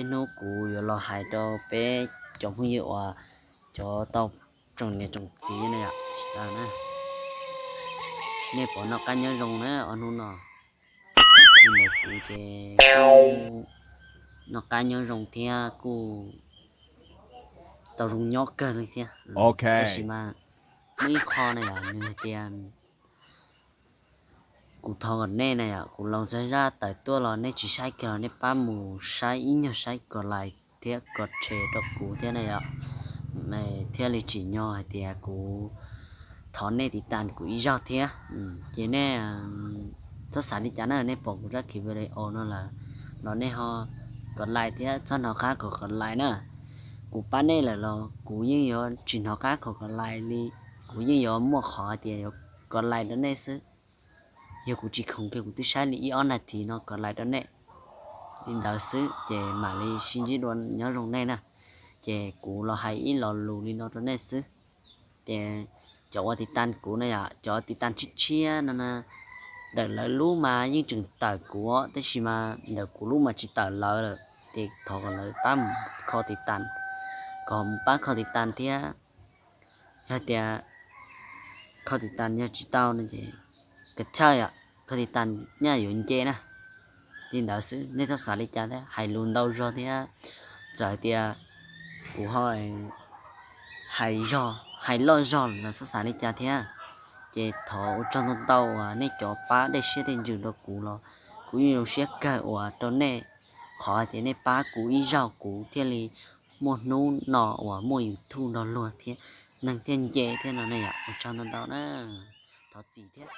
Niaj hnub kuv yuav los hais rau peb cov phooj ywg uas cov tau tsoom niam tsoom txiv na yom, nej pom noj qab nyob zoo na ob hnub no. Li ntawd kuv ces kuj noj qab nyob zoo thiab kuj tau zoo nyob kawg li thiab. Tab sis mas muaj ib qho na yom, nws hais tias kuv thov kom nej na yom, kuv laus txog zaj tawm tuaj los nej tsis saib kiag los nej pab mus saib ib nyuag saib kom like thiab kom share rau kuv thiab na yom, thiaj li tsim nyog hais tias kuv thov nej tiv tas kuv ib zaug thiab. Ces nej txhob xav li cas na, nej pom kuv zaj khiv video no lawm los nej ho kom like thiab txhob hnov qab kom kom like na. Kuv pab nej lawm los kuv yeej yuav tsis hnov qab kom kom like li, kuv yeej yuav muaj qhov hais tias yuav kom like rau nej xwb. Yog kuv tsis khoom kiag kuv twb saib li ib ob nas this no kom like rau nej li ntawd xwb ces mam li sib ntsib dua, nyob zoo nej na. Ces kuv los hais ib lo lus li no rau nej xwb. Ces cov uas tiv tas kuv na yom, cov tiv tas tshiab tshiab no na, ntawm lawv lub mas yeej tseem tawm kuv, tab sis mas ntawm kuv lub mas tsis tawm lawv lawm, ces thov kom lawv pab mus kho tiv tas, kom mus pab kho tiv tas thiab. Yog tias kho tiv tas yog tsis tau no ces kav chawj yom, kho tiv tas nyaj yuav nce na. Li ntawd xwb, nej txhob xav li cas thiab, hais lus ntau zog thiab, txawm tias kuv ho hais zog hais loj zog los txhob xav li cas thiab. Ces thov ua tsaug ntau ntau uas nej cov pab dej siab dej ntsws rau kuv los kuv yeej zoo siab kawg uas rau nej, qhov hais tias nej pab kuv ib zaug kuv thiaj li muaj hnub no uas muaj YouTube nrog luag thiab, neeg thiaj nce thiab no ne yom. Ua tsaug ntau ntau na, thov txim thiab.